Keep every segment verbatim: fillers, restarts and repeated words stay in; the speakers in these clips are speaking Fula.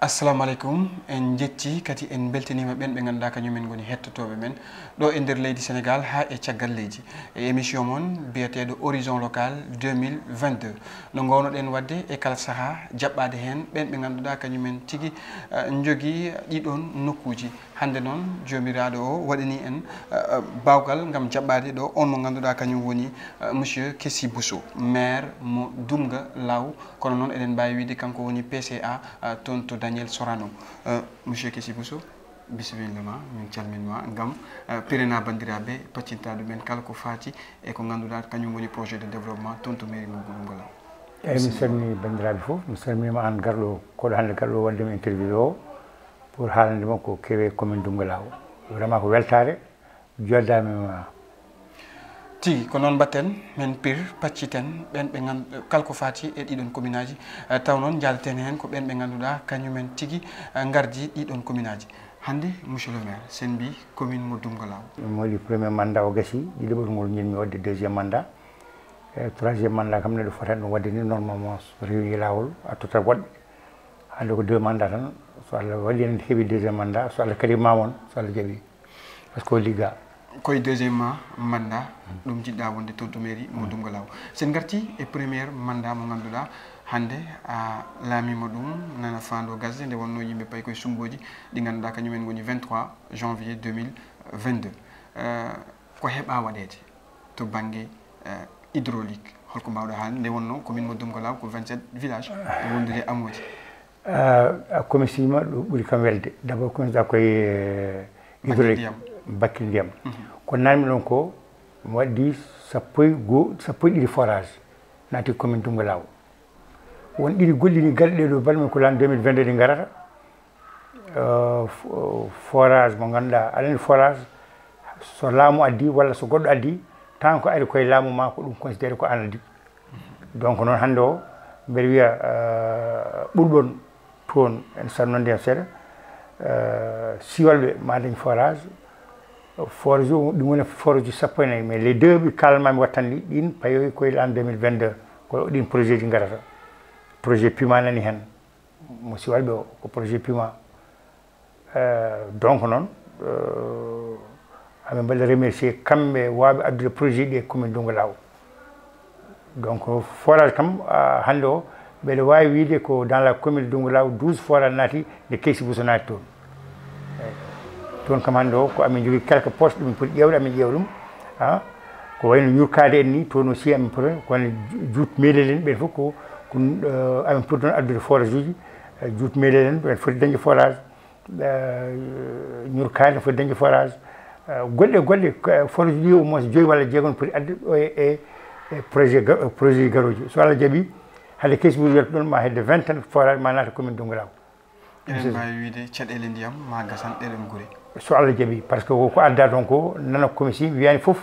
Assalamu aleykum. En njetti kadi en mbeltaniima ɓeen ɓe ngannduɗaa kañum en ngoni hettotooɓe men ɗo e nder leydi Senegaal haa e caggal leydi. E émission mon biyateeɗo Horizon Local deux mille vingt-deux. No ngownoɗen waɗde e kala sahaa jaɓɓaade heen ɓeen ɓe ngannduɗaa kañum en tigi, eh, njogii ɗiɗoon nokkuuji. Hannde noon, joomiraaɗo o waɗani en, eh, eh, baawgal ngam jaɓɓaade ɗo on mo ngannduɗaa kañum woni, eh, monsieur Kessi Bousso, maire mo Dumga Law. Kono noon eɗen mbaawi wiyde kanko woni P C A, eh, toon to Daniel Sorano. Eh, monsieur Kessi Bousso, bisimilla ma, min calmin ma ngam, eh, pirana banndiraaɓe, paccinta ɗumen kala ko faati e ko ngannduɗaa kañum woni projet de développement toon to mairie mo Dumga Law. Eyyi, mi salmini banndiraaɓe fof, mi salminiima aan garɗo, koɗo hannde garɗo waɗde mi interview o pour haalande ma ko kewi e commune Dumga Law. Vraiment ko weltaare, jooɗdaama e ma. Tigi, ko noon mbaɗten, men pir, pacciten ɓeen ɓe ngandu-, kala ko faati e ɗiɗoon commune aji, eh, taw noon njaadaten heen ko ɓeen ɓe ngannduɗaa kañum en tigi, eh, ngardi ɗiɗoon commune aji. Hannde, monsieur le maire, sen mbi commune mo Dumga Law. Mi waɗi premier mandat o gasi, ɗiɗaɓol ngol njiɗmi waɗde deuxième mandat. E troisième mandat kam neɗɗo fotani ɗum waɗde ni normalement so rewi laawol a totta woɗɓe. Hannde ko deux mandat tan, so Allah waɗi en heɓi deuxième mandat, so Allah kadi ma won, so Allah jaɓi. Parce que ko ligga. Koye deuxième ma mandat, ɗum jiɗɗa wonde toon to mairie mo Dumga Law. Sen ngarti e premier mandat mo ngannduɗaa hannde a laamima ɗum, nana faando gasde nde wonno yimɓe payi koye sumbooji ɗi ngannduɗaa kañum en ngoni vingt-trois janvier deux mille vingt-deux. Eh, ko heɓa waɗeede to bannge, eh, hydraulique? Holko mbawɗa haalde nde wonno commune mo Dumga Law ko vingt-sept village e wondude amooji? Ah, a commisima ɗo ɓuri kam welde. D'abord, commisɗa koye, eh, hydraulique, bakkil ndiyam. Mhm. Ko nanmi ɗon ko, mi waɗdi sappo e goo, sappo e ɗiɗi forage naati commune Dumga Law. Won ɗiɗi goɗɗi ni gaɗa ɗe ɗo balɗe men ko l'an deux mille vingt-deux ɗi ngarata. Euh, fo-, forage mo ngannduɗaa, aɗa anndi forage, so laamu addi walla so goɗɗo addi, tan ko ari koye laamu ma, ko ɗum considéré ko an addi. Donc noon hannde o, mbeɗa wiya, euh, ɓurɓon toon, en salminii ndiyam seeɗa, euh, Siwalɓe ma dañ forage, forage o, ɗum woni forage sappo e nayi, mais les deux ɓe kaalanmaami wattanɗi, ɗin payoyi koye l'an deux mille vingt-deux, ko ɗin projet ji ngarata. Projet Puma nani heen, mo Siwalɓe o, ko projet Puma. Euh, donc noon, euh, amin mbaɗa remercier kamɓe waawɓe addude projet ɗi e commune Dumga Law. Donc forage kam, ah, hannde o, mbeɗa waawi wiyde ko dans la commune de Dumga Law, douze forage naati nde Kessi Bousso naati toon. Eyyi. Toon kam hannde o, ko amin njogii quelques postes ɗumin poti ƴeewde, amin ƴeewa ɗum. Ah, ko wayno Ñurkaade en ni, toon aussi amin poti, kono Ju-, Juut Meelel en ɓen fof ko, ko, euh, amin poti ɗon addude forage uji, eh, Juut Meelel en, ɓen foti dañde forage. Eh, Ñurkaade foti dañde forage. Eh, goɗɗe, goɗɗe, ko, eh, forage ɗi au moins joyi walla jeegom poti adde ɗo e, e, e projet ga-, projet ji garooji. So Allah jaɓi, hade Kessi Bousso wiyata ɗon ma hedde vingt forage ma naata commune Dumga Law. Eɗen mbaawi wiyde caɗeele ndiyam ma gasan ɗeɗon gure. So Allah jaɓi, parce que ko, ko adda toon ko, nana commissaire wiyani fof,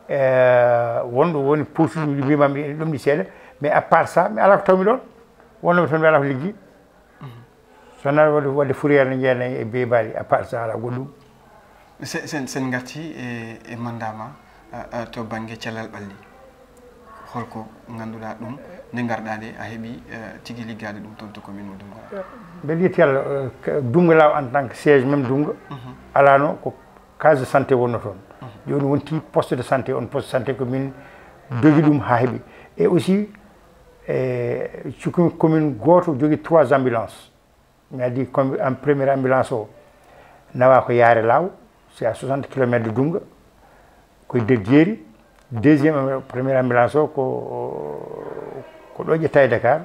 eh, wonɗo woni pousuji mbimami ɗum ɗi seeɗa, mais à part ça, mi alaa ko tawmi ɗon. Wonnoɓe toon mi alaa ko liggi. So wonaa waɗde, waɗde fourrière ne jeyanay e beebaali, à part ça, alaa goɗɗum. Se-, sen, sen ngarti e, e mandat ma, a, a, to bannge cellal ɓalli. Holko ngannduɗaa ɗum nde ngarɗaa nde a heɓi, eh, tigi liggaade ɗum toon to commune mo Dumga Law? Mbeɗa yetti Allah, eh, ka-, Dumga Law en tant que siège même Dumga, mhm, alaano ko case de santé wonno toon. Mhm. Jooni wonti poste de santé, on poste de santé ko min dogi ɗum haa heɓi. Et aussi, e cukkumi commune gooto jogii trois ambulances. Mi addi com-, am-, première ambulance o nawa ko Yaare Law, c'est à soixante kilomètres de Dumga, ko e nder jeeri. Deuxième am-, première ambulance o ko, ko ɗo ƴetta e Dakar,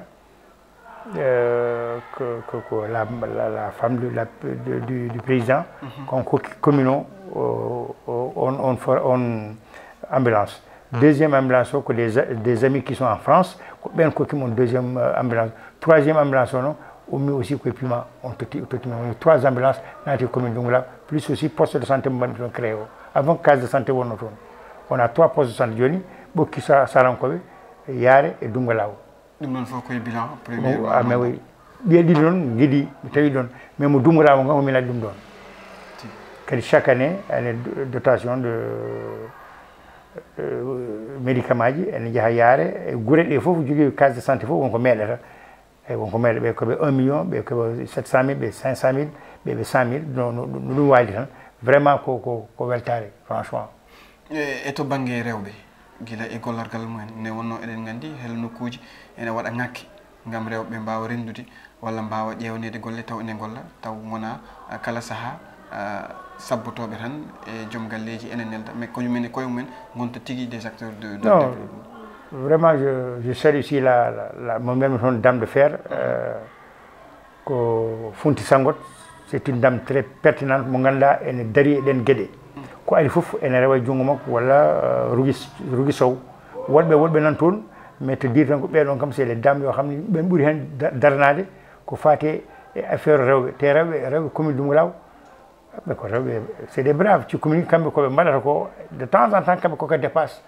euh, ko, ko, ko la, la, la femme de, la, de, du, du président, mhm, kon kokki commune o, o, o, on, on for-, on ambulance. Deuxième ambulance o ko des, des amis qui sont en France, ko ɓen kokki mon deuxième, euh, ambulance. Troisième ambulance o no ummi aussi koye Pima, on totti, totti min. Woni trois ambulances naati commune Dumga Law, plus aussi poste de santé mo mbaɗmi toon créé o. Avant case de santé wonno toon. On a trois postes de santé jooni, Ɓokki Sa-, Sarankoɓe, Yaare e Dumga Law. Ɗum ɗon fof koye bilan premier. Bon, ah, mais oui. Ɓiye ɗiɗi noon ngiɗi mi tawi ɗon, mais mo Dumga Law o ngam min addi ɗum ɗon. Ti. Kadi chaque année, année de dotation de, euh, médicament ji, ene njaha Yaare, e gure ɗe fof jogii case de santé fof won ko meeɗata. Eyi, won ko meeɗa ɓe koɓe un million, ɓe koɓe sept cent mille, ɓe cinq cent mille, ɓe ɓe cent mille, no, no, no ɗum waali tan. Vraiment ko, ko, ko weltaare, franchement. E e to bannge rewɓe, gila e gollorgal mumen, nde wonnoo eɗen nganndi hel nokkuuji ene waɗa ŋakke ngam rewɓe mbaawa renndude walla mbaawa ƴeewneede golle taw ene ngolla, taw ngonaa kala sahaa sabbotooɓe tan e joom galleeji ene nelda, mais ko ñumen e koye mumen ngonta tigi des acteurs de de Non, développement. Vraiment, je, je salue ici la, la, la, mon même son dame de fer, euh, ko Funti Sangot, c'est une dame très pertinente, mo ngannduɗaa ene darii e ɗeen geɗe. Ko ari fof ene rewa e junngo makko walla euh, rugi rugi sow. Woɗɓe woɗɓe nan toon, mais to dire tan ko ɓee ɗoon kam c'est les dames yoo xam ne ɓen ɓuri heen da- daranaade ko faati e affaire rewɓe. Te rewɓe rewɓe commune Dumbulaaw, ɓe ko rewɓe, c'est des braves ci commune, kamɓe koɓe mbaɗata ko de temps en temps kamɓe koka dépense.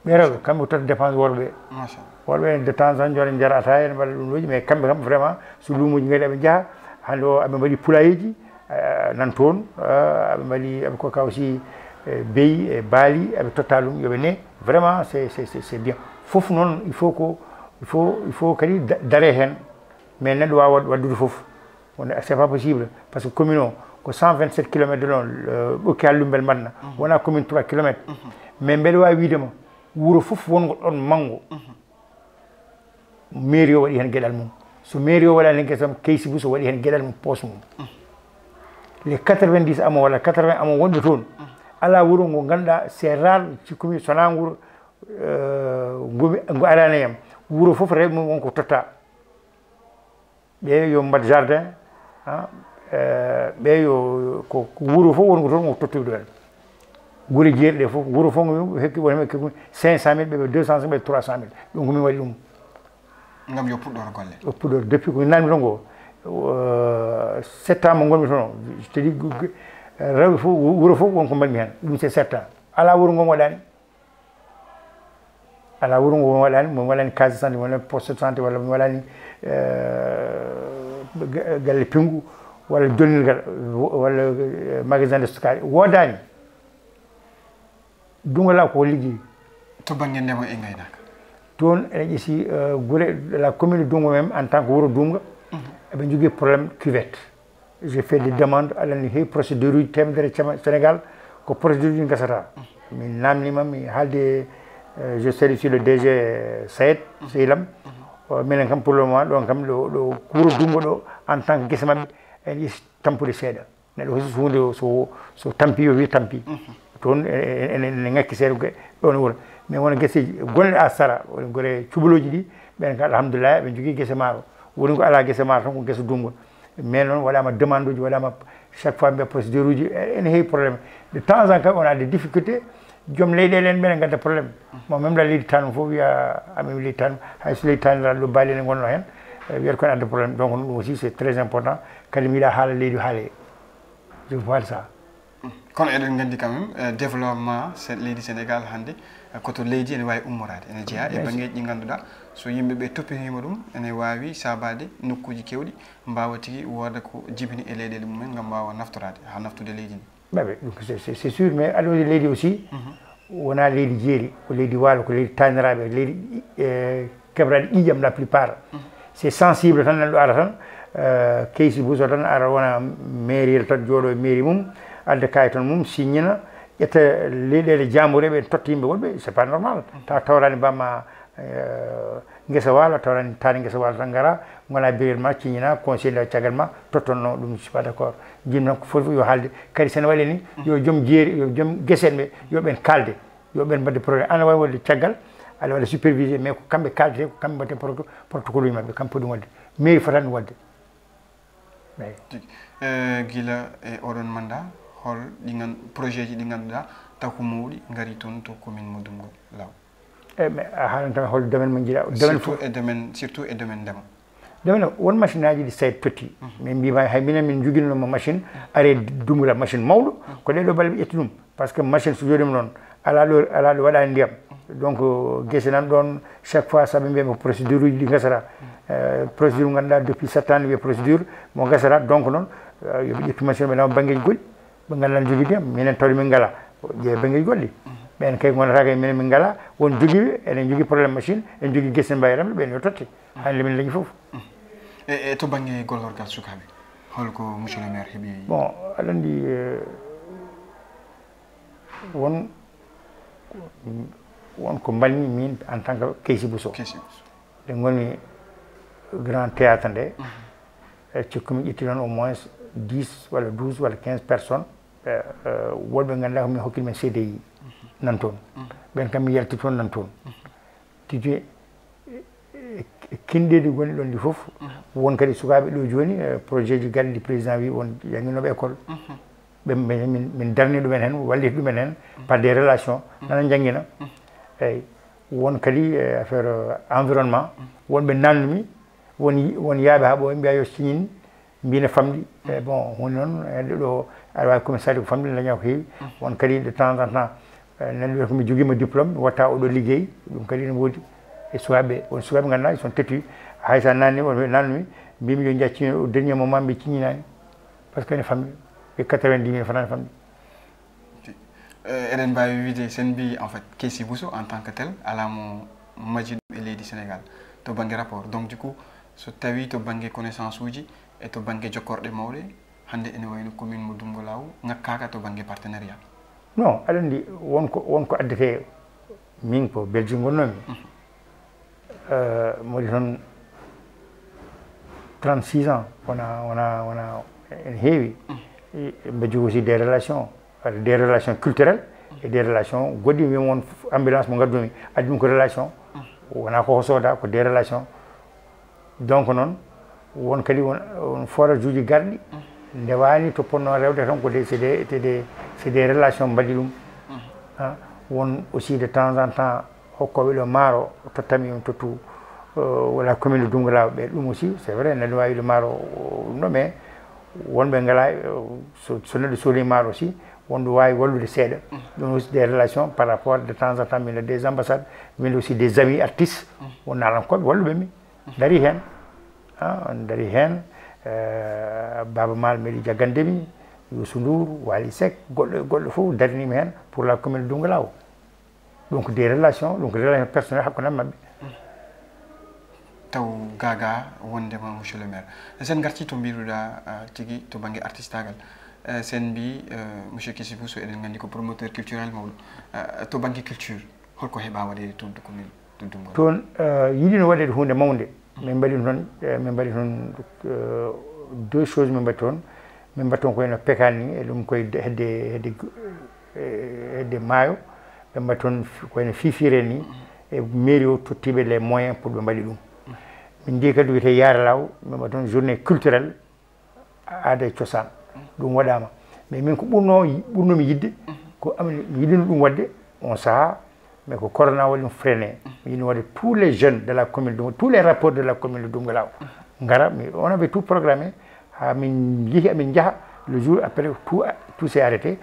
Ɓe rewɓe kamɓe totta dépense worɓe. Machallah. Worɓe de temps en temps jora jarata en mbaɗa ɗum ɗoji, mais kamɓe kam vraiment so luumuji ngari aɓe njaha. Hannde o aɓe mbaɗi pulayeji, euh, nan toon, euh, aɓe mbaɗi aɓe kokka aussi euh, beyi e baali aɓe totta ɗum yoɓe ne. Vraiment c'est c'est c'est c'est bien. Fof noon il faut ko il faut il faut kadi da- dare heen. Mais neɗɗo wawa waddude fof. Wonde c'est pas possible, parce que commune o ko cent vingt sept kilomètres de long, ɓokki ha lumbel mbaɗna, wona commune trois kilomètres. Mais mbeɗa wawi wiidema wuro fof wongo ɗon manngo, mairie o waɗi heen geɗal mum. So mairie o waɗani heen geɗal mum, Keysi Bousso waɗi heen geɗal mum, poos mum. Les quatre vingt dix amo walla quatre vingt amo wonɓe toon, ala wuro ngo ngannduɗa, c'est rare ci commune sona nguro ngo arani yam. Wuro fof rewɓe mum won ko totta. Ɓe yo mbaɗ jardin, ɓe yo ko wuro fof won ko toon ko tottude ɗon. Gure jeeri ɗe fof, wuro fof ngo hekki won hekki cinq cent mille, ɓe deux cent mille, trois cent mille. Ɗum ko min waɗi ɗum. Ngam yo puɗɗor golle. O puɗɗor depuis ko nanmi toon ko sept ans mo ngonmi toon. C'est-à-dire rewɓe fof, wuro fof won ko mbaɗmi heen. Ɗum c'est sept ans. Ala wuro ngo waɗani. Ala wuro ngo waɗani, mo waɗani case de santé, mo waɗani poste de santé, walla mo waɗani galle pingu, walla donnirgal, walla magasin de stockage. Woodani. Dungo la ko liggi. To bannge ndema e ngaynaaka. Toon ene ƴesi gure la commune Dungo même en tant que wuro Dungo. Eɓe jogii problème cuvette. J'ai fait des demandes, aɗa anndi heewi procédure uji temedere cama Sénégal, ko procédure uji gasata. Min namnima, mi haalde, je salue sur le D G Sayed Seylam. Minen kam pour le moment ɗon kam ɗo ɗo wuro Dungo ɗo en tant que gese maɓɓe en ƴesi tampude seeɗa. Neɗɗo so huunde so so tampi yo wi tampi. Toon ene ene ngakki seeɗa ɗon wuro. Mais wona geseji gonɗe a sara woni gore cubalooji ɗi, ɓen ka alhamdulillah eɓe jogii gese maaro. Woni ko alaa gese maaro tan ko gese Dungo. Mais noon waɗaama demande uji, waɗaama chaque fois mbiya procédure uji ene heewi problème. De temps en temps on a des difficultés. Joom leyɗeele en ɓeɗe ngadda problème. Mo même la leydi tanum fof wiya amin leydi tanum, hay so leydi taniraɗo ɗo baali ene gonno heen. Wiyata ko ene adda problème. Donc ɗum aussi c'est très important. Kadi mi yiɗa haala leydi haale. Je vois ça. Kono eɗen nganndi quand même développement leydi Sénégal hannde, koto leydi ene waawi ummoraade, ene jeyaa e banngeeji ɗi ngannduɗaa so yimɓe ɓe toppitiima ɗum ene waawi saabaade nokkuuji keewɗi mbaawa tigi wooda ko jibini e leyɗeele mumen ngam mbaawa naftoraade haa naftude leydi ndi. Babe, c'est sûr, mais aɗa leydi aussi wonaa leydi jeeri, ko leydi waalo, ko leydi taaniraaɓe, leydi keɓraaɗi ƴiiƴam la plupart. C'est sensible tan, neɗɗo ara tan, Keysi Bousso tan ara wona mairie tan, jooɗo e mairie mum, adda kayit tan mum, signina, ƴetta leyɗeele jaambureeɓe, totta yimɓe woɗɓe. C'est pas normal. Tawa tawrani bamma ngesa waalo, tawrani taani ngesa waalo tan ngara, ngona birel ma, ciñina conseil nde caggal ma tottonno ɗum. Je suis pas d'accord. Jim tan ko foti yo haalde. Kadi sene waɗi ni yo joom jeeri, yo joom gese en ɓe yo ɓen kaalde. Yo ɓen mbaɗde projet ana wawi waɗde caggal, aɗa waɗa supervisé, mais ko kamɓe kaldete, ko kamɓe mbaɗte protocole uji maɓɓe, kamɓe poti ɗum waɗde. Mairie fotani ɗum waɗde. Eyi. Tigi. Eh, gila e oɗon manda hol ɗi gan projet ji ɗi ganduɗa taw ko mawɗi gari toon to commune mo Dumgol law? Eyi, mais a haalan tan hol domaine mo jiiɗa domaine fof? E domaine surtout e domaine ndema. Domaine won machine aji ɗi sayt totti. Min mbima hay minen min joguinoma machine are Dumgol, machine mawɗo. Ko ɗeɗo balɗe ɓe ƴetti ɗum. Parce que machine so jooɗima noon, ala ɗo ala ɗo waɗani ndiyam. Donc gese nan ɗon chaque fois saɓe mbiya ko procédure uji ɗi gasata. Procédure mo ganduɗa depuis sept ans wiye procédure mo gasata. Donc noon yoɓe ƴettu machine ɓe nawa banggueji goɗɗi. Ɓe ganduɗa ne jogui ndiyam, minen tawde min ngala. Ƴeewe banggueji goɗɗi. Ɓen kay ngonata kay minen min ngala, won jogiiɓe, eɗen jogii problème machine, en jogii gese mbawi remde, ɓen yo totte. Hannde min leñi fof. E e to bannge gollorgal sukaaɓe, holko monsieur le maire heɓi? Bon, aɗa anndi, won won ko mbaɗmi min en tant que Keysi Bousso. Keysi Bousso. Ɗen ngoni grand théâtre nde. E cikkumi ƴetti ɗon au moins dix walla douze walla quinze personnes. Wonɓe ngannduɗaa ko min hokkiri men C D I nan toon. Ɓen kam mi yalti toon nan toon. Tigi e kinɗeeɗi gonɗi ɗon ɗi fof. Won kadi sukaaɓe ɗo jooni, projet ji garɗi président wi won jannginooɓe école. Ɓe min darni ɗumen heen, walliti ɗumen heen par des relations nana njanngina. Eyyi. Won kadi affaire environnement, wonɓe nannumi, won won yaaɓe haa ɓooya mbiya yo siñin. Mbi ne famɗi. E bon, huunde noon hedde ɗo aɗa waawi commissariat ko famɗi daña ko heewi. Won kadi de temps en temps neɗɗo wiyata ko mi jogiima diplôme mi watta oɗo liggey. Ɗum kadi ne woodi e sukaaɓe, won sukaaɓe ngannduɗaa ils sont têtus. Hay sa nanni won nanmi mbimi yo jaccin au dernier moment mbi ciññinaani. Par ce que ene famɗi ɓe quatre-vingt-dix mille francs ne famɗi. Eɗen mbaawi wiyde sen mbi en fait Keysi Bousso en tant que tel alaa mo maji ɗum e leydi Sénégal to bannge rapport. Donc du coup so tawi to bannge connaissance uji e to bannge jokkorɗe mawɗe hannde ene wayno commune mo Doumgou Law ŋakkaaka to bannge partenariat. Non, aɗa anndi won ko won ko addetee. Min ko Belgique ngonnoomi. Mi waɗi toon trente-six ans, wona wona wona ene heewi. Mbeɗa jogii aussi des relations, des relations culturelles et des relations goɗɗi. Wiyam won ambulance mo ngaddumi addi ɗum ko relation. Wona koko sooda, ko des relations. Donc noon won kadi won forage uji garɗi ndewani to ponno rewde tan ko des c'est des c'est des c'est des relations mbaɗi ɗum. Won aussi de temps en temps hokkoɓe ɗo maaro tottami ɗum tottu. Wala commune de Doumgou Law ɓe ɗum aussi c'est vrai neɗɗo wawi ɗo maaro ɗum ɗo mais wonɓe ngala. So neɗɗo sohli maaro aussi wonɗo wawi wallude seeɗa. Ɗum aussi des relations par rapport de temps en temps min des ambassades min aussi des amis artistes won nalankoɓe walluɓe mi. Dari heen. On dari heen. Baaba maal meeɗi jaggande mi, Youssou Ndour, Wali Seck, goɗɗo e goɗɗo fof darinimi heen pour la commune de Doumgou Law. Donc des relations, donc relation personnelle hakkunde am maɓɓe. Taw gaga wondema monsieur le maire sen garti to mbiruɗa tigi to banggue artistagal, sen mbi monsieur Kessy Bousso eɗen gandi ko promoteur culturel mawɗo. To banggue culture holko heɓa waɗede toon to commune? Toon yiɗino waɗede hunde mawde. Min mbaɗi toon min mbaɗi toon deux choses min mbaɗi toon. Min mbaɗi toon ko wayno pekani ni e ɗum koye hedde hedde hedde maayo. Ɓe mbaɗi toon ko wayno fifire ni e mairie o tottiɓe les moyens pour ɓe mbaɗi ɗum. Min jeeyi kadi wiyete yaara law min mbaɗi toon journée culturelle aada e cosaan. Ɗum waɗama mais min ko ɓurno ɓurnomi yidde ko amen mi yiɗino ɗum waɗde on saaha. Mais ko corona waɗi ɗum freiné. Mi yiɗi waɗde tous les jeunes de la commune de tous les rapports de la commune de Doumgalaw ngara mi on avait tout programmé. Ha min jeehi amin jaaha le jour après tout tout s'est arrêté.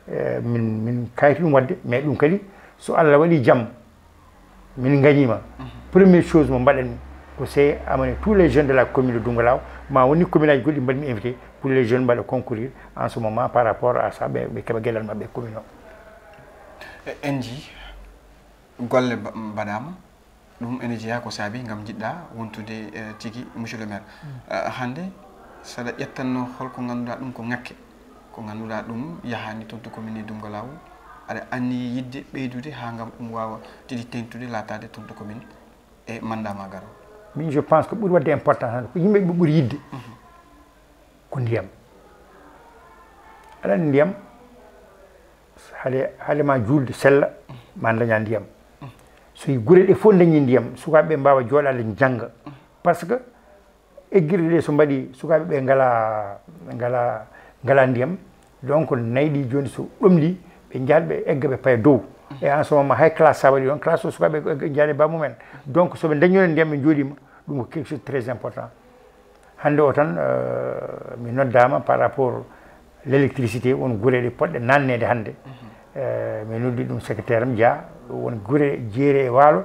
Min min kayiti ɗum waɗde mais ɗum kadi so Allah waɗi jam min gañima. Première chose mo mbaɗanmi ko c'est amener tous les jeunes de la commune de Doumgalaw ma woni commune aji goɗɗi mbaɗmi invité pour les jeunes mbaɗa concourir en ce moment par rapport à ça ɓe ɓe keɓa gueɗal mabɓe commune o. En jii golle mbaɗama ɗum ene jeeya ko saabi gam jiɗɗa wontude tigi monsieur le maire. Hande saɗa ƴettanno holko ganduɗa ɗum ko ngakke ko ganduɗa ɗum yahani toon to commune e Doumgalaw aɗa anniyi yidde ɓeydude ha gam ɗum wawa tigi teŋtude latade toon to commune e mandat ma garo? Min je pense ko ɓuuri wadde importance hande ko yimɓe ɓe ɓuuri yidde ko ndiyam. Aɗa anndi ndiyam hade hade ma juulde sella ma daña ndiyam. So gure ɗe fof dañi ndiyam sukaɓe ɓe mbawa joɗade jangga. Par ce que eggirɗe ɗe so mbaɗi sukaɓe ɓe ngala ngala ngala ndiyam. Donc nayyi ɗi joni so ɗomɗi ɓe jahat ɓe egga ɓe paya dow. Et en ce moment hay classe sa waɗi ɗon classe o sukaɓe ɓe egga jaade ba mumen. Donc soɓe dañino ndiyam ɓe joɗima ɗum ko quelque chose très important. Hannde o tan mi noddaama par rapport l'électricité won gure ɗe poɗɗe nanneede hannde. Mi noddi ɗum secrétaire am Dia won gure jeere e waalo.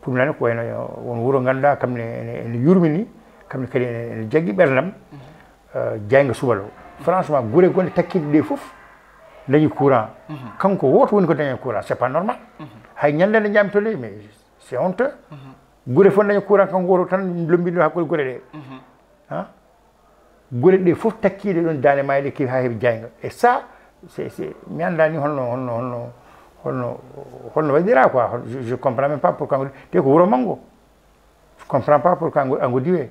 Ɗum nani ko wayno won wuro ngannduɗaa kam ne ene yurmini kam ne kadi ene jaggi ɓerdam. Jayga subalo franchement gure gonɗe takkiɗe ɗe fof. dañi courant. Kanko wooto woni ko dañi courant, c'est pas normal. Hay ñande nde jaami to leydi, mais c'est honteux. Gure fof dañi courant, kanko wooto tan lombiɗo hakkude gure ɗe. Ha? Gure ɗe fof takkiiɗe ɗon Daande Maayo, ɗe kewi haa heɓi jaaynga. Et ça, c'est, c'est, mi anndaa ni holno, holno, holno, holno, holno waɗira quoi. Hol-, je, je comprends même pas pourquoi. Te ko wuro manngo. Je comprends pas pourquoi ngo, ngo diwe.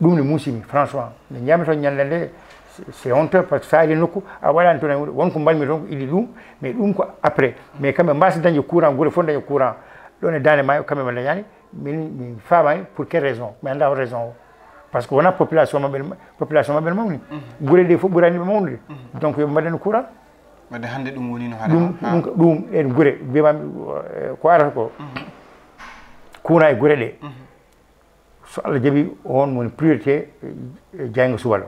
Ɗum ne muusimi, franchement. Nde njami toon ñande nde, c'est, c'est honteux, parce que so a ari nokku, a waɗani toon e wuro. Won ko mbaɗmi toon ko idi ɗum, mais ɗum ko après. Mais kamɓe mbasa dañde courant, gure fof dañde courant. Ɗon e Daande Maayo, kamɓe ɓe dañani. Min, min faamaani pour quelle raison, mi anndaa raison o. Parce que wonaa population maɓɓe, population maɓɓe ne mawni. Gure ɗe fof ɓurani ɓe mawnude. Donc, yo ɓe mbaɗen courant. Wadde hannde ɗum woni no haɗa ɗum, ha? Ɗum, ɗum en gure, mbiyami, eh, ko arata ko. Courant e gure ɗe. So Allah jaɓi, on woni priorité, eh, jaaynga Suwalo.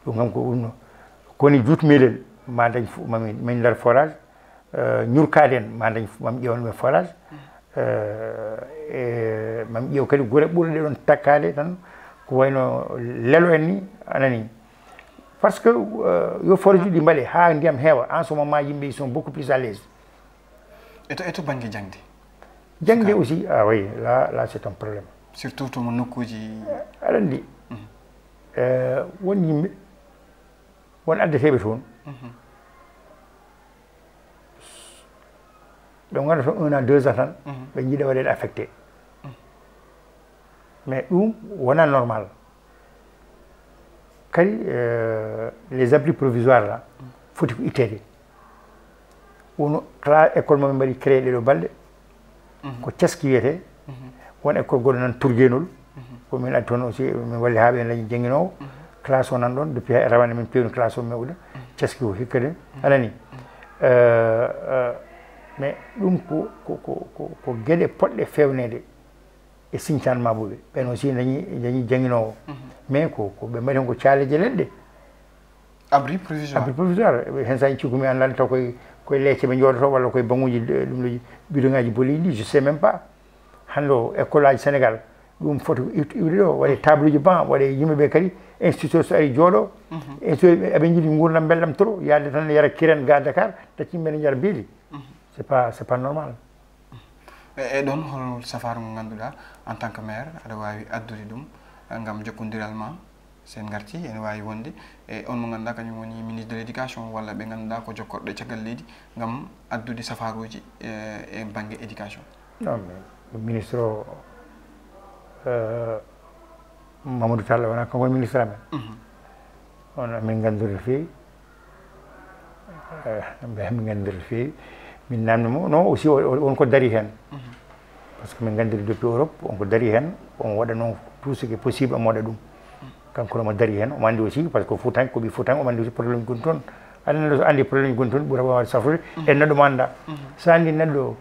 Ɗum kam ko ɗum no. Koni juut meɗen, ma dañ fu-, ma min, min ndar forage. Eh, ñurkaaɗe en, ma dañ fu-, ma mi ƴeewan ɗum e forage. Eh, e ma mi ƴeew kadi gure ɓurɗe ɗon takkaade tan, ko wayno lelo en ni, anani. Parce que, eh, yo forage ɗi mbaɗe haa ndiyam heewa, en ce moment, yimɓe, ils sont beaucoup plus à l'aise. E to, e to bannge jaŋde? Jaŋde aussi, ah oui, là, là, c'est un problème. Surtout to mo nokkuuji. Aɗa anndi, eh, won yimɓe, won addeteeɓe toon. Ɓe ngonata toon un an, deux ans tan, ɓe njiɗa waɗeede affecté. Mais ɗum wonaa normal. Kadi, eh, les abris provisoires là, foti ko itteede. Won cla-, école mo min mbaɗi créé ɗeɗo balɗe, ko Caski wiyetee. Won école goɗɗo nan Turgeenol, ko min addi toon aussi, min walli haa ɓe dañi jannginoowo. Classe o nan ɗon, depuis rawane min peewni classe o, mawɗo. Caski o hikka de, anani. Eh, eh, mais ɗum ko, ko, ko, ko, ko geɗe poɗɗe feewneede e Sinthiane Mabouɓe. Ɓen aussi dañi, dañi jannginoowo. Mais ko, ko ɓe mbaɗi heen ko caaleeje leɗɗe. Abri provisoire. Abri provisoire. Heen so a cikku mi anndaani taw koye, koye leece ɓe njooɗoto walla koye baŋuuji, eh, ɗum ɗo bidoŋaaji boliiɗi, je sais même pas. Hannde o, école aji Sénégal, ɗum foti ko iwt-, iwde ɗo, waɗe tableauji banc, waɗe yimɓe ɓe kadi, instituteur so ari jooɗo, instituteur ɓe, aɓe njiɗi nguurndam belɗam trop, yaade tan yara kirène ga Dakar, tacci mbeɗa njara beeli. C'est pas, c'est pas normal. E, e ɗon, hol safaaru ngo ngannduɗaa, en tant que maire, aɗa waawi addude ɗum, eh, ngam jokkondiral ma? So en ngartii, ene waawi wonde e on mo ngannduɗaa kañum woni ministre de l'éducation, walla ɓe ngannduɗaa ko jokkorɗe caggal leydi ngam addude safaaruuji, eh, e bannge éducation. Non, mais ministre o, eh, Mamadou Talla wonaa kanko woni ministre amen. On, amin nganndori no feewi. Eh, mbe-, min nganndiri no feewi. Min naamni mo, non, aussi, o, o, on ko dari heen. Parce que min nganndiri depuis Europe, on ko dari heen, on waɗa noon tout ce qui est possible, omo waɗa ɗum. Kanko omo dari heen, omo anndi aussi, parce que Fuutanke, ko ɓii Fuutanke, omo anndi aussi problème gonɗi toon. Aɗa anndi, so anndi problème gonɗi toon, ɓura waawde safrude, e neɗɗo mo anndaa. So anndi neɗɗo,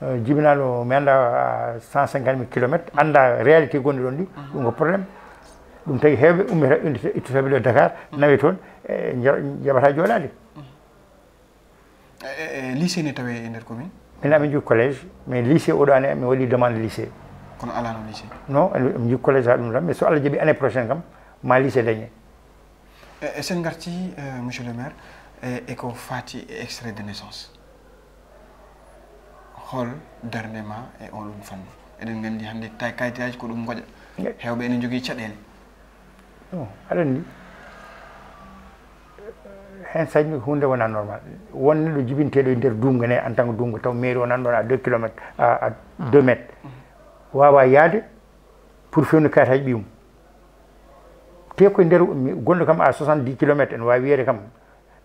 eh, jibinaaɗo, mi anndaa, cent cinquante mille kilomètres, anndaa réalité gonɗi ɗon ɗi, ɗum ko problème. Ɗum tagi heewɓe ummita, ittata ɓe ɗo Dakar, nawe toon, e nja-, njaɓata jooɗaade. E, e, e lycée ne tawe e nder commune? Min, amin njogii collège, mais lycée oɗo année, mi waɗi demande lycée. Kono alaano lycée? Non, amin njogii collège haa ɗum tan, mais so Allah jaɓi année prochaine kam, ma lycée dañe. E, e, so en ngartii, eh, monsieur le maire, e, e ko faati e extrait de naissance, hol darnde ma e oɗon fannu? Eɗen nganndi hannde tay-, kayitaaji ko ɗum ngoƴa. Nge- Heewɓe ene njogii caɗeele. Non, aɗa anndi, heen sañi huunde wonaa normal. Won neɗɗo jibinteeɗo e nder duumga ne, en tant que duumga, taw mairie o nan ɗon à deux kilomètres, à, à deux mètres. Waawaa yahde pour fewnude kayitaaji ɓiyum. Te ko e nder, mi, gonɗo kam à soixante-dix kilomètres, ene waawi wiyeede kam,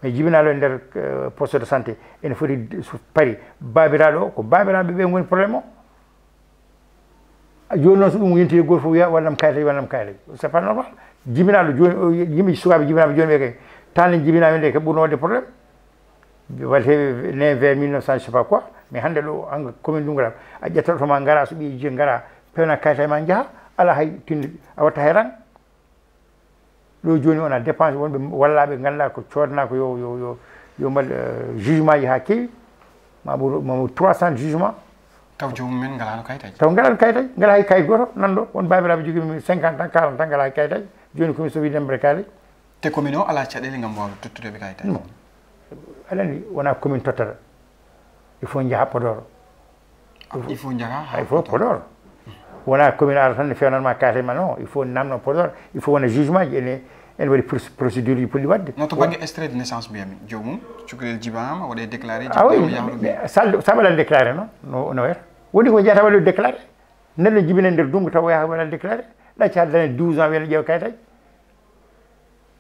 mais jibinaaɗo e nder, eh, poste de santé, ene foti so paari. Baabiraaɗo o, ko baabiraaɓe ɓe ngoni problème o. Jooni noon, so ɗum yontii, gooto fof wiya, "Waɗanam kayitaji, waɗanam kayitaji." C'est pas normal. Jibinaaɗo jooni, o, yimɓe sukaaɓe jibinaaɓe jooni ɓe kay, taalen jibinaaɓe nde kay ɓurno waɗde problème. Waɗete ne vers mille neuf cent, je sais pas quoi, mais hannde ɗo, hannde commune Dunguraɓe, a ƴetta oto ma, ngara, so ɓiye jiyee, ngara, pewna kayitaji ma, njaha, alaa hay tinde, a watta hay rang. Ɗo jooni, on a dépensé, wonɓe wallaaɓe ngannduɗaa ko coodnaa ko yo, yo, yo, yo mbaɗ, eh, jugement ji haa keewi, ma ɓur, ma ɓur trois cents jugement. Taw joomum en ngalaano kayitaji? Taw ngalaano kayitaji, ngalaa hay kayit gooto, nan ɗo, won baabiraaɓe jogiiɓe cinquante ans, quarante ans, ngalaa hay kayitaji. Jooni ko mi so wiide mbaɗa kayitaji. Te commune o alaa caɗeele ngam waawde tottude ɓe kayitaji? Non. Aɗa anndi wonaa commune tottata, il faut njaha Podor. Il faut njaha Il faut Podor. Wonaa commune ara tan ne fewnanma kayitaji ma, non, il faut namno Podor, il faut wona jugement ji, ene ene waɗi procédure ji poɗɗi waɗde. No to bangge extrait de naissance mbiyami joomum cukalel jibinama waɗe déclaré. Ah oui. Sa waɗani déclaré noon no wayata, woni ko jeyata waɗde déclaré. Neɗɗo jibina nder dungu taw yaha waɗa déclaré, ɗacca daña douze ans wiyata ƴeew kayitaji.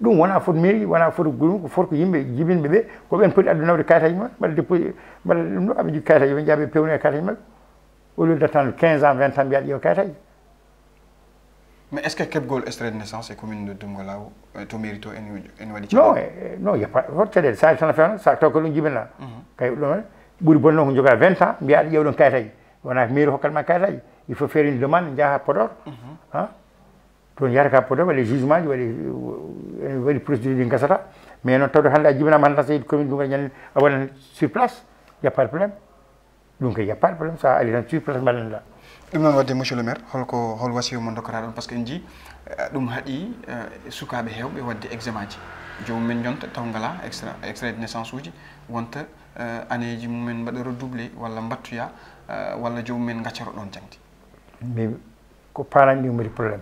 Ɗum wona foti mairie, wona foti gudum, ko foti ko yimɓe jibinɓe ɓe, ko ɓen poti addu nawde kayitaji mumen, mbaɗa dépôt, mbaɗa ɗum ɗo, aɓe jogui kayitaji, ɓe jaaɓe pewnoya kayitaji mabɓe. Au lieu d'attendre quinze ans, vingt ans mbiyaɗa ƴeew kayitaji. Mais est ce que keɓgol extrait de naissance e commune de Dumgolaw to mairie to ene waɗi? Non. Non, yeppa hot caɗele, sa tan fewna sa taw ko ɗum jibina. Kay ɗum ɓuri bonno ko joga vingt ans mbiyaɗa ƴeew ɗon kayitaji. Wona mairie hokkat ma kayitaji, il faut faire une demande, jaaha Podor. Ha. Toon yahata ka Podor waɗi jugement ji, waɗi waɗi procédure ɗi gasata. Mais noon tawde hannde a jibinama hannde tan, so yeeɗi commune Dumgol ñande a waɗan sur place, y a pas de problème. Ɗum kay y a pas de problème, sa ari tan sur place mbaɗanɗa. Ɗum noon waɗde monsieur le maire, holko hol wasiya mo dokkata ɗon? Par ce que en jii ɗum haɗi sukaaɓe heewɓe waɗde examen ji, joomum en jonta taw ngala extrait de naissance uji, wonta aneeji mumen mbaɗa redoublé walla mbattoya, walla joomum en gaccoro ɗon jaŋde. Ko parent ɗi mbaɗi problème,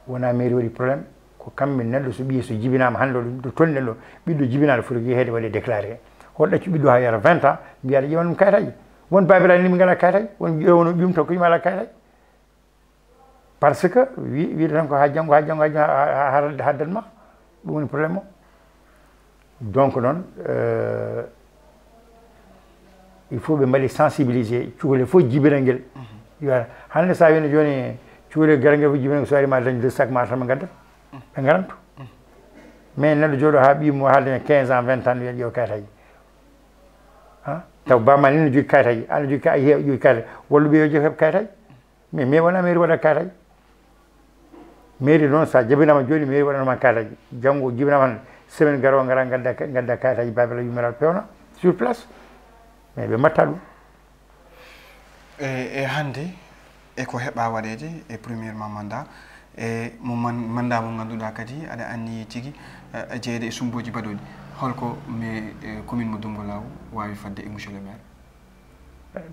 wona mairie waɗi problème, ko kamɓe. Neɗɗo so ɓiye so jibinama hannde ɗo tolni ɗo, ɓiɗɗo jibinaɗo foti yeheede waɗe déclaré. Hoto ɗaccu ɓiɗɗo ha yara vingt ans mbiyaɗa ƴewan ɗum kayitaji. Won babiraɗe ni ɓe ngala kayitaji, won ƴewono ɓiyum taw ko yima ala kayitaji. Par ce que wiide tan ko ha janngo ha janngo ha janngo ha haddatma. Ɗum woni problème o. Donc noon il faut ɓe mbaɗi sensibilisé cukalel fof jibinal ngel. Yo hannde sa wino jooni cukalel garal ngel fof jibinal ngel, so ari ma dañ deux sac ma tan ɓe ngaddat, ɓe ngarantu. Mais neɗɗo jooɗo ha ɓiyum o ha daña quinze ans vingt ans wiya ƴeew kayitaji. Ha taw bamma ni no jogui kayitaji, aɗa jogui ka a yeeya jogui kayitaji, wallu ɓe yo jogui heɓ kayitaji. Mais mais wona mairie waɗa kayitaji. Mairie noon sa jabinama joni mairie waɗanoma kayitaji, janngo jibinama hande, semaine garowo gara gadda gadda kayitaji babiraɗo yummiraɗo pewna sur place. Mais ɓe mbatta ɗum. E e hannde e ko heɓa waɗeede e premièrement mandat e mo man mandat mo ngannduɗaa kadi aɗa anniyi tigi jeeyde e sumbooji baɗooɗi, holko mais commune mo Dumgolaaw waawi fadde e monsieur le maire?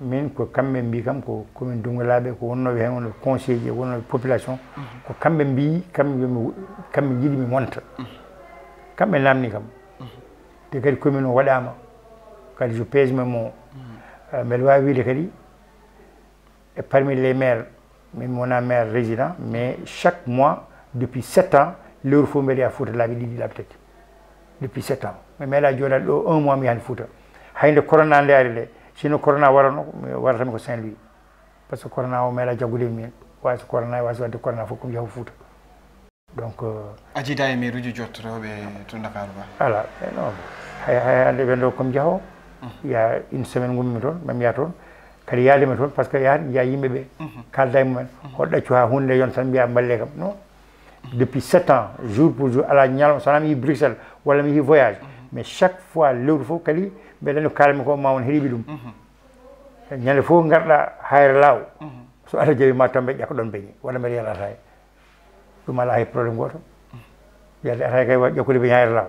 Min ko kamɓe mbi kam ko commune Dumgolaaɓe ko wonnooɓe heen wonno conseil ji e wonno population, ko kamɓe mbi kam yomi kamɓe njiɗi mi monta. Kamɓe namni kam. Te kadi commune o waɗama kadi je pèse mes mots. Mbeɗa wawi wiide kadi e parmi les maires, min mi wona maire résident, mais chaque mois depuis sept ans lewru fof mbeɗa yaha Fouta laabi ɗiɗi laabi tati. Depuis sept ans mi meeɗa jooɗade ɗo un mois mi yahani Fouta. Hay nde corona nde ari nde, sinno corona warano mi warata mi ko Saint Louis. Par ce que corona o meeɗa jaggude e min. Wawi so corona wawi so wadde corona fof komi yahu Fouta. Donc a jiida e mairie uji jottotoɓe to Dakar ba? Ala. Non, hay hay hande ɓen ɗo komi jaaho. Ya une semaine gummi toon mami yaha toon. Kadi yaade mi toon par ce que yahat jiya yimɓe ɓe, kalda e mumen, hoɗo ɗaccu ha hunde nde yonta tan mbiya mballe kam. Non. Depuis sept ans jour pour jour ala ñalawma sowona mi yeehi Bruxelles walla mi yeehi voyage, mais chaque fois lewru fof kadi mbeɗa anndi ko kalanmi ko ma won heɗiɓe ɗum. Ñande fof garɗa Hayre Law, so Allah jaɓi ma taw mbeɗa ƴakka ɗon beñe walla mbeɗa yara ataaya. Ɗum ala hay problème goto. Yalde ataaya kay waɗi ƴakkude beñe Hayre Law,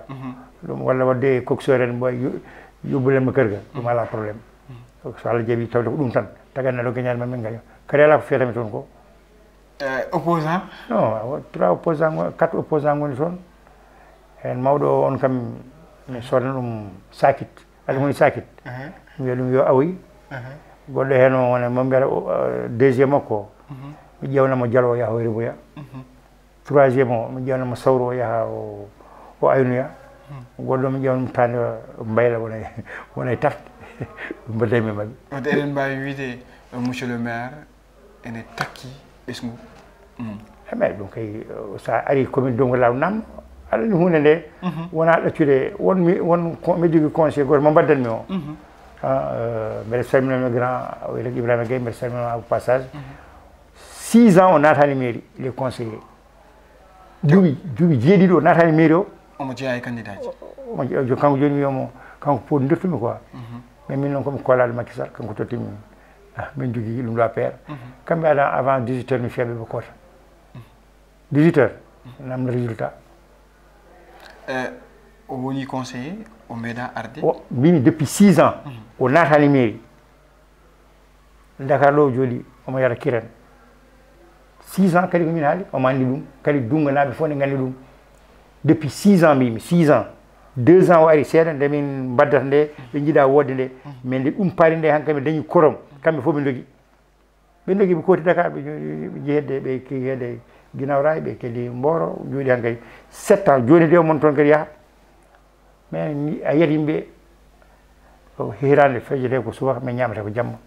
ɗum walla wadde coxeur en mbo yubbulen mo kër ga, ɗum ala problème. So Allah jaɓi tawde ko ɗum tan tagan neɗɗo gañani ma min gaño. Kadi ala ko fiyatami toon ko. Opposant? Non, trois opposant, quatre opposant ngoni toon. Heen mawɗo o on kam mi sodna ɗum sakit. Aɗa woni sakit. Mi wiya ɗum yo awoy. Goɗɗo heen o wona mo mbiyata deuxième makko o, mi ƴeewnamo Jalo o yaha o riboya. Troisième o mi ƴeewnamo Sawro o yaha o aynoya. Goɗɗo mi ƴeewnamo Tande mbayla wona wona e tafde. Mbaɗdaymi maɓɓe. Wadde eɗen mbawi wiide monsieur le maire ene takki ɓesngu mum. Eɓe ɗum kay, so a ari commune Dongo Law namno, aɗa anndi huunde nde wona ɗaccude. Won mi won mi jogui conseil goto mo mbaddanmi o. Mbeɗa salminama grand o wiyetee Ibrahima Gueye, mbeɗa salminama au passage. Six ans o natani mairie, il est conseiller. Duuɓi duuɓi jeeɗiɗi o natani mairie o. Omo jeeya e candidat ji. Omo kanko joni wiyomo kanko poti dottumi quoi. Mais min noon komi kolaɗo Macky Sall, kanko tottimi. Min jogui ɗum ɗo affaire. Kamɓe ada avant dix-huit heures mi fiyaɓe ɓe koota. Dix-huit heures namno résultat. E O woni conseiller, o meeɗa arde. O mbimi depuis six ans o naatani mairie. Dakar ɗo o jooɗi omo yara kiran. Six ans kadi ko min haali, omo anndi ɗum. Kadi Dunnga naaɓe fof ne nganndi ɗum. Depuis six ans mbimi, six ans. Deux ans o ari seeɗa nde min mbaddata nde, ɓe njiɗa woodde nde. Mais nde ɗum paari nde, hankadi ɓe dañi korom, kamɓe fof ɓe ndogi. Ɓe ndogi ɓe kooti Dakar, ɓe jehi hedde, ɓe kewi hedde Guinaw Rail, ɓe kadi Mboro, jooɗi han kadi sept ans. Jooni de o mon toon kadi yaha. Mais a yiyat yimɓe, o hiraande fewjete ko subaka, mais ñaamata ko jamma.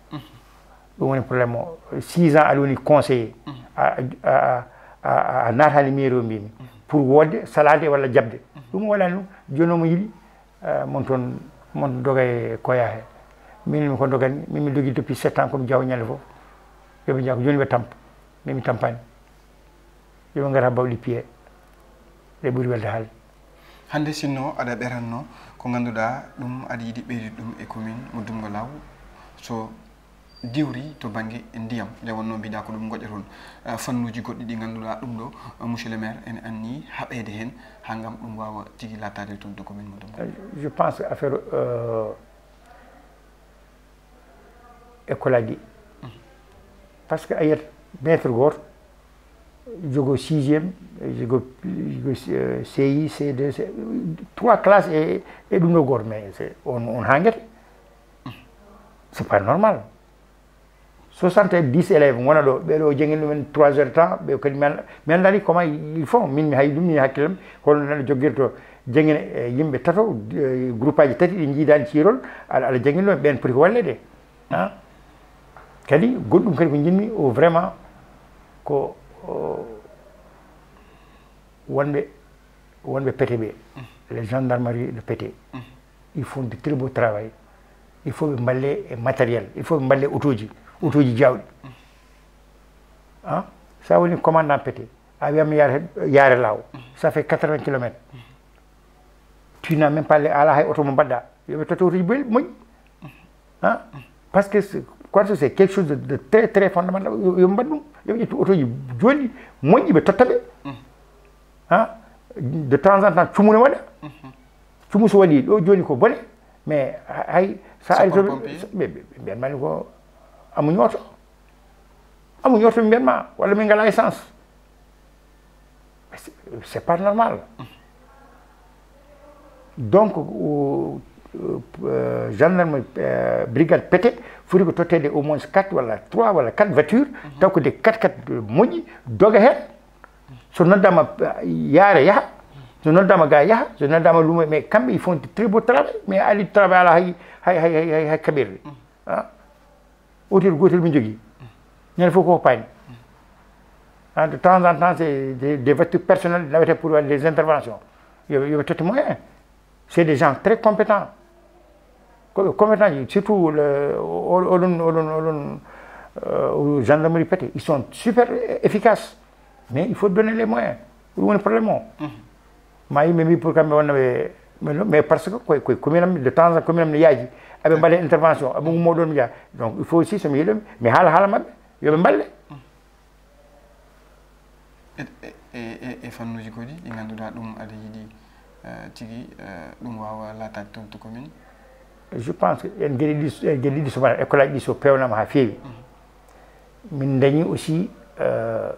Ɗum woni problème o. Six ans aɗa woni conseiller, a a- a- a- a naataani mairie o mbimi, pour woodde, salaade walla jaɓde. Ɗum o waɗani ɗum. Jooni omo yiɗi, eh, mon toon, mon doga e koya he. Min mi ko dogani, min mi dogi depuis sept ans, komi jawo ñande fof. Yoɓe jaa ko jooni ɓe tampa, min mi tampani. Yoɓe ngara bawɗi piye, ɗe ɓuri welde haalde. Hannde sinno aɗa ɓeranno ko ngannduɗaa ɗum, aɗa yiɗi ɓeydude ɗum e commune mo Dumngo Law, so diwri to bannge ndiyam, nde wonno mbiɗa ko ɗum ngoƴa toon. Eh, fannuuji goɗɗi ɗi ngannduɗaa ɗum ɗo, eh, monsieur le maire, ene anni haɓeede heen haa ngam ɗum waawa tigi laataade toon to commune mo Dumngo. Je pense que affaire, euh, école aji ɗi, parce que a yiyat maître gooto jogo sixième, jogo, jogo, euh, C I, C deux, C- trois classes e e ɗum ɗo gooto, mais c'est- on on hangete. C'est pas normal. Soixante-dix élèves ngona ɗo, ɓeɗo jangini ɗumen trois heures de temps, ɓe kadi mi annda- mi anndani comment ils font. Min mi hayi ɗum, mi hakkillam hol neɗɗo joggirto jangina e yimɓe tato, eh, groupe aji tati ɗi jiidani ciirol, aɗa aɗa jangini ɗum, ɓen poti ko walleede. Ah. Kadi goɗɗum kadi ko jinmi o vraiment ko o, wonɓe wonɓe pete ɓe, les gendarmeries de pete, ils font de très beau travail. Il faut ɓe mballe e matériel, il faut ɓe mballe otoji, otoji jawɗi. Ah, sa woni commandant pete, a wiyama yaare yaare law, ça fait quatre-vingts kilomètres. Tu n'as même pas les- ala hay oto mo mbaɗɗa. Yoɓe totta otoji boy moƴƴi. Hein? Parce que c'est- quoi que c'est quelque chose de, de très très fondamental. Yo yo mbaɗ ɗum, yo ƴettu otoji jooɗi moƴƴi, ɓe totta ɓe. Hein? De temps en temps cumune waɗa. Cumu so waɗi ɗo joni ko bone. Mais hay sa ari to ɓe mbiyan mani ko amu ñooto, amu ñooto ɓe mbiyan ma walla min ngala essence. C'est pas normal. Donc, gendarme, brigade pete foti ko tottede au moins quatre walla trois walla quatre voiture, taw ko de quatre quatre moƴƴi doga hen. So noddama yaare yaha, so noddama ga yaha, so noddama lumo, mais kamɓe ils font très beau travail, mais ali travail ala hay hay hay hay hay kaɓirɗe. Otel gotel min jogui. Ñande fof koko paani. De temps en temps c'est des voitures personnelles nawete pour des interventions. Yoɓe totte moyen. C'est des gens très compétents. Koɓe compétents, surtout oɗon oɗon oɗon gendarmerie pete, ils sont super efficaces. Mais il faut donner les moyens. Ɗum woni problème o. Ma yimɓe mbi pour kamɓe wonno ɓe mais parce que koye koye commune am de temps en commune am ne yaaji. Aɓe mbaɗa intervention aɓe gummo ɗon mi jaa. Donc il faut aussi somi yiɗo mi haala haala maɓɓe, yoɓe mballe. E fannuuji kodi ɗi ngannduɗaa ɗum aɗa yiɗi tigi ɗum waawa laataade toon to commune? Je pense que en geɗe ɗi en geɗe ɗi soba école aji ɗi so pewnama ha feewi. Min dañi aussi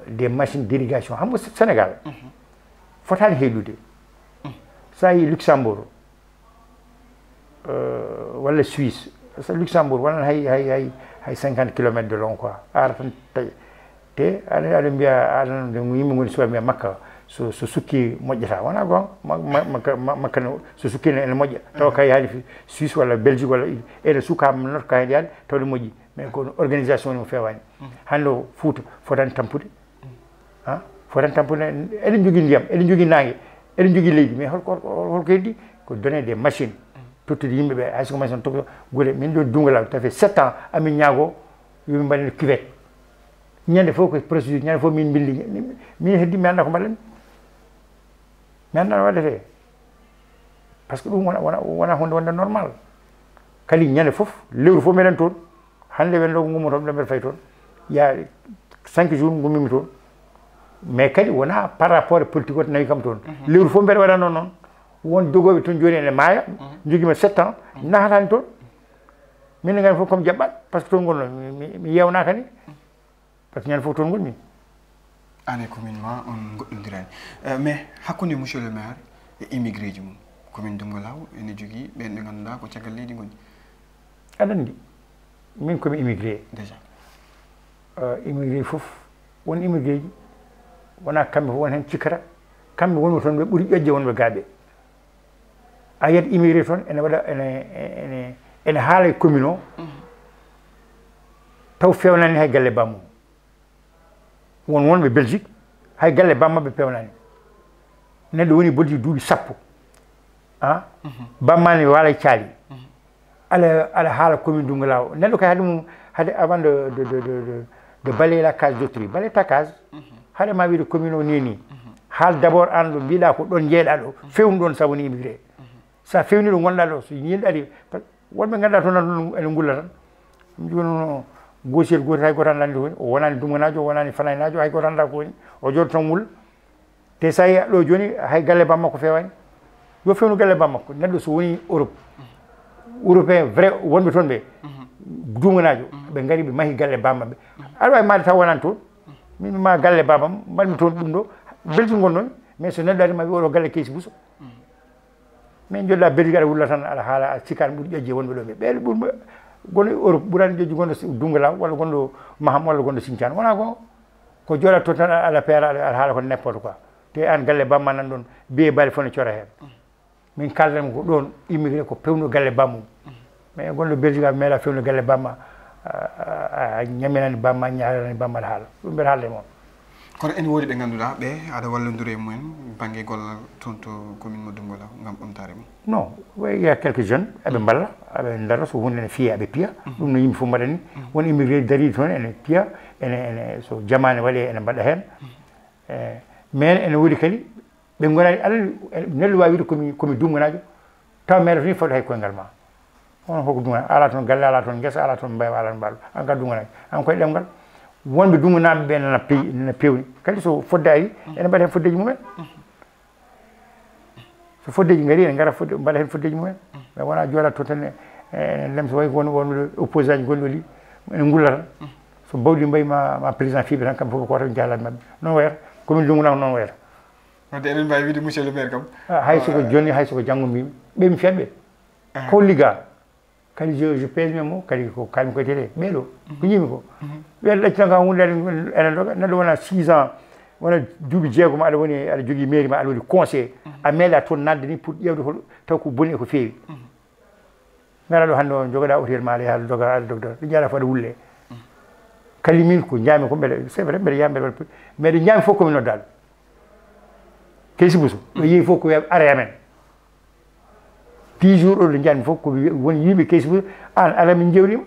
des machines d'irrigation, xam nga Sénégal fotaani heylude. Sa yi Luxembourg walla Suisse, parce que Luxembourg wonani hay hay hay hay cinquante kilomètres de long quoi, ara tan taƴa. Te aɗa aɗa mbiya aɗa yimɓe goni suwa mbiya makka so so sukki moƴƴata, wona gonga. Makka so sukki ene moƴƴa tawa kay yaani Suisse walla Belgique walla ene suka noto ka hen yaani tawde moƴƴi. Mais ko organisation ni mo fewani. Hande o Fouta fotani tampude. Ha fotani tampude. Eɗen jogui ndiyam, eɗen jogui nangue, eɗen jogui leydi, mais holko holko heddi? Ko donner des machines. Tottude yimɓeɓe hay soko machine tokoto guure min ɗo dungalal tawi sept ans amin ñaago yomin mbaɗen cuvette. Ñande fof ko procédure, ñande fof min mbindi. Min heddi mi anda ko mbaɗen. Mi anda no waɗete. Parce que ɗum wona wona wona hunde wonde normal. Kadi ñande fof lewru fof meɗen toon. Hande wen ɗo gummoto mbeɗa fay toon ya cinq jours gummimi toon. Mais kadi wona par rapport e politique o nawi kam toon. Lewru fof mbeɗa waɗa noon noon. Won dogooɓe toon jooni ene maaya, njogima sept ans, naatani toon. Min ne ngani fof comme jaɓɓat, par ce que toon ngonno mi yewnaaka ni. Par ce que ñande fof toon ngonmi. An e commune ma on goɗɗondirani. Eh, mais hakkunde monsieur le maire e immigré ji mum, commune Doumgalaw ene jogii ɓeen ɓe ngannduɗaa ko caggal leydi ngoni. Aɗa anndi, min komi immigré. Déjà. Immigré fof, won immigré ji wonaa kamɓe fof won heen cikkata. Kamɓe wonɓe toon ɓe ɓuri ƴoƴde wonɓe gaaɓe. A yiyat immigré toon ene waɗa ene ene ene haala e commune o, taw fewnani hay galle bammum. Won wonɓe Belgique, hay galle bammaɓe pewnani. Neɗɗo woni boldi duuɓi sappo, a bammani waala e caali. Aɗa aɗa haala commune Doumgalaw, neɗɗo kay haade mum, haade avant de de de de de balayer la case d'autrui, balayer ta case. Haade ma wiide commune o ni ni, haal d'abord an ɗo mbiɗa ko ɗon jeeɗa ɗo, fewnu ɗon sa woni immigré. Sa fewni ɗo gonɗa ɗo, so yimɓe ari, wonɓe ngannduɗaa toon nan ene ngulla tan. Ɗum jooni no gosiyel gootel, hay gooto anndaa to woni. O wonaani Duŋŋanaajo, o wonaani Fanaynaajo, hay gooto anndaa ko woni. O jooɗo tan wulla. Te so a yii ɗo jooni, hay galle bammakko feewaani. Yo fewnu galle bammakko. Neɗɗo so woni Europe, Européen vrai wonɓe toon ɓe, Duŋŋanaajo, ɓe ngari ɓe mahi galle bammaɓe. Aɗa waawi mahde taw wonaani toon. Min mi maha galle bamam, mbaɗmi toon ɗum ɗo. Belgique ngonnomi, mais so neɗɗo ari ma wi oɗo galle Keysi Bousso. Min jooɗa Belgique aɗa wulla tan aɗa haala a sikkaani ɓuri ƴoƴje wonɓe ɗo ɓe. Ɓeeɗo ɓurɓe gonɗo Europe ɓurani ƴoƴje gonɗo Duŋŋanaajo walla gonɗo Maham walla gonɗo Sinthiane. Wonaa goonga. Ko jooɗa toon tan aɗa peera aɗa haala ko n'importe quoi. Te aan galle bamma nan ɗoon biyee baali fof ne cora heen. Min kaaldanmi ko ɗoon immigré ko pewnuɗo galle bammum. Mais gonɗo Belgique aɓe meeɗa fewnude galle bamma, a ñaminani bamma, ñaarani bamma aɗa haala. Ɗum mbeɗa haalde e mon. Kono ene woodi ɓe ngannduɗaa ɓe aɗa wallondira e mumen bannge gollal toon to commune mo Duŋŋanaajo ngam ɓamtaare mum. Non, il y a quelques jeunes aɓe mballa, aɓe ndara so huunde ne fiya aɓe piya. Ɗum no yimɓe fof mbaɗa ni. Won immigré dariiɗo toon ene piya, ene ene so jamaane waɗi ene mbaɗa heen. Mais ene woodi kadi ɓe ngonaani alal neɗɗo waawi wiide komi komi Duŋŋanaajo taw meeɗa toon fodde hay koyngal ma. On hoko Duŋŋanaajo ala toon galle ala toon ngesa ala toon mbaywa ala toon mbaalo an ka Duŋŋanaajo an koye ɗemngal. Wonɓe Duŋŋanaaɓe ɓe nana peewi nana peewni kadi so fodde ari ene mbaɗa heen foddeeji mumen. So foddeeji ngari ene ngara fodde mbaɗa heen foddeeji mumen. Mais wona jooɗa toon tan ene lemsa way won won opposant ji gonɗo li ene ngulla tan. So bawɗi mbayi ma ma président fiiɓe tan kamɓe fof ko tan jaalani maɓɓe noon wayata. Commune Duŋŋanaajo noon wayata. Wadde eɗen mbawi wiide monsieur le maire kam. Hay soko jonni hay soko janngo mbimi ɓe mi fiyaɓe. Ko ligga kadi je je pèse mes mots kadi ko kalmi koye télé ɓeɗo ko yimi ko. Ɓeɗo ɗacci tan kam hunde ene doga neɗɗo wona six ans wona duuɓi jeegom aɗa woni aɗa jogui mairie ma aɗa woni conseil a meeɗa toon nadde ni pour ƴewde hol taw ko boni e ko feewi. Ngara ɗo hannde o jogoɗa hôtel ma aɗa yaha aɗa doga aɗa dogda ɗo jara fo aɗa wulle. Kadi min ko jaami ko mbeɗa c'est vrai mbeɗa yaha mbeɗa waɗa mbeɗa jaami fof komi noddaɗo. Keysi Bousso ɗo yeehi fof ko wiya are amen. Dix jours ɗo ɗo njanmi fof ko woni yimɓe Keysi Bousso an ala min jewnima.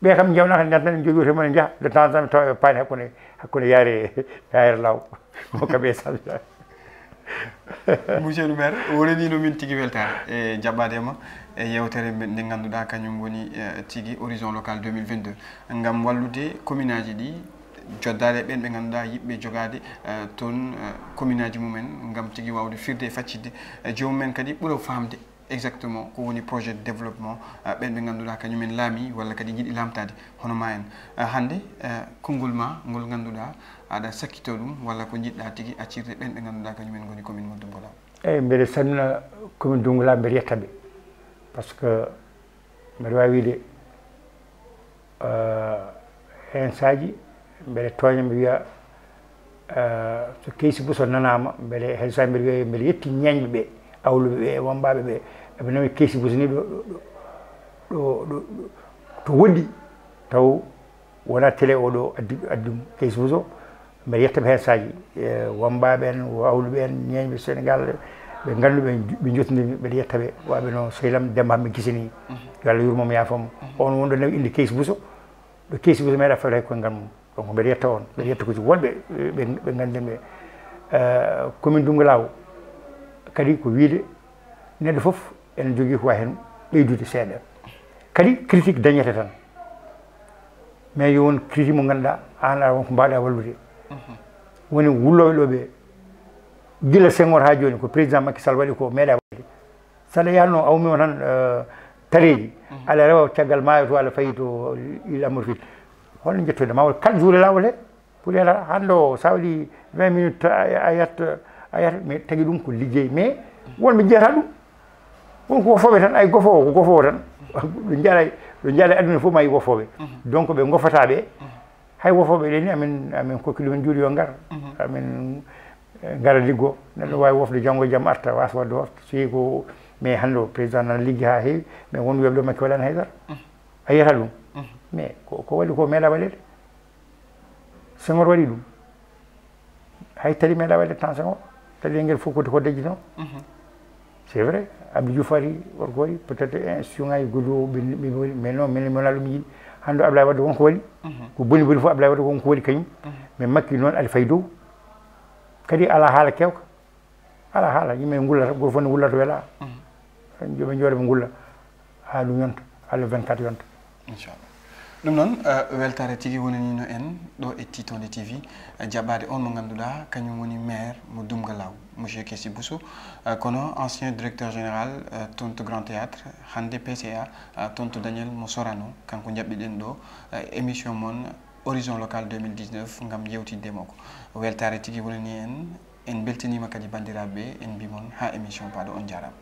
Ɓe kam jewnaka njantan en jogi oto mone jaha de temps en temps ɓe paani hakkunde hakkunde yaare yaare law. Mo kam e salmina. Monsieur le maire wonanino min tigi weltare e jaɓɓade e ma e yewtere nde ngannduɗaa kañum woni tigi horizon local deux mille vingt-deux ngam wallude commune aji ɗi joddaade ɓeen ɓe ngannduɗaa yiɗɓe jogaade toon commune aji mumen ngam tigi waawde firde e faccitde joomum en kadi ɓura faamde exactement ko woni projet de développement ɓeen ɓe ngannduɗaa kañum en laami walla kadi njiɗi laamtaade hono ma en. Hannde konngol ma ngol ngannduɗaa aɗa sakkito ɗum walla ko njiɗɗaa tigi accirde ɓeen ɓe ngannduɗaa kañum en ngoni commune mo Duŋŋanaajo. Eeyi mbeɗa salmina commune Duŋŋanaajo mbeɗa yetta ɓe par ce que mbeɗa waawi wiide heen saaji mbeɗa tooña mbi wiya so Keysi Bousso nanaama mbeɗa heen saaji mbeɗa wiya mbeɗa yetti ñeeñɓe ɓe awluɓe ɓe e wammbaaɓe ɓe eɓe nawi Keysi Bousso ni ɗo ɗo ɗo to woɗɗi taw wona télé oɗo addi addi ɗum Keysi Bousso. Mbeɗa yetta ɓe heen saaji wammbaaɓe en wawluɓe en ñeeñɓe Sénégal ɓe ngannduɓe ɓe jottindirmi mbeɗa yetta ɓe wawɓe no sehil am Demba Hammet Gise ni. Yo Allah yurmo mo yaafo mo on wonɗo nawi innde Keysi Bousso. Ɗo Keysi Bousso meeɗa fawde hay koyngal mum donc mbeɗa yetta on mbeɗa yetta ko wonɓe ɓe ɓe nganndirmi ɓe. Commune Duŋŋanaajo kadi ko wiide neɗɗo fof ene jogii ko wawi heen ɓeydude seeɗa kadi critique dañete tan. Mais yo won critique mo ngannduɗaa an aɗa won ko mbawɗa wallude woni wullooɓe ɗo ɓe. Gila Senghor haa jooni, ko président Macky Sall waɗi ko, meeɗa waɗde. So aɗa yahnoo, a ummiima tan, eh, tareeji, aɗa rewa caggal maayo to, aɗa fayi to Île à Morphil. Holno njettoyɗaa? Ma waɗ quatre jours e laawol he. Pour yalaa hannde o, so a waɗi vingt minutes, a, a yiyat, a yiyat, mais tagi ɗum ko liggey. Mais wonɓe njiyata ɗum. Won ko wofooɓe tan, ay gofoowo, ko gofoowo tan. Ɗo njaara, ɗo njaara aduna fof ma yi wofooɓe. Donc ɓe ngofataa ɓe. Hay wofooɓe ɗe ni, amin, amin kokki ɗumen juuɗe yo ngar. Amin, eh, ngara liggo. Neɗɗo waawi wofde janngo e jam arta, waasa waɗde wofde. So yehi ko, mais hannde o président nana liggi haa heewi, mais won wiyaɓe ɗo Macky waɗaani hay dara. A yiyata ɗum. Mais ko, ko waɗi ko meeɗa waɗeede. Senghor waɗi ɗum. Hay tali meeɗa waɗde temps Senghor. Tali ngel fof ko, ko dejjitnoo. C'est vrai, Abdou Diouf ari, gorko waɗi, peut-être institution ngaji goɗɗo o ɓe, ɓe waɗi, mais non, min mi wona ɗum yiɗi. Hannde Ablaye Wade wonko waɗi. Ko boni boni fof Ablaye Wade wonko waɗi kañum. Mais Macky noon aɗa fayi dow. Kadi alaa haala kewka. Alaa haala, yimɓe ngullata, gooto fof ne wullata wela. Ɓe njooɗo ɓe ngulla haa ɗum yonta, haa le vingt-quatre yonta. Inchallah. Ɗum noon, eh, weltaare tigi wonaniino en ɗo e Titonde T V, eh, jaɓɓaade on mo ngannduɗaa kañum woni maire mo Dumga Law, monsieur Kessy Bousso, eh, kono ancien directeur général, eh, toon to Grand Théâtre, hannde P C A, eh, toon to Daniel mo Sorano, kanko njaɓɓiɗen ɗo, eh, émission mon Horizon Local deux mille dix-neuf ngam yewtidde mo ko. Weltaare tigi wonani en, en mbeltaniima kadi banndiraaɓe ɓe, en mbii mon haa émission paaɗo, on njaaraama.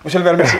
Monsieur le maire, merci.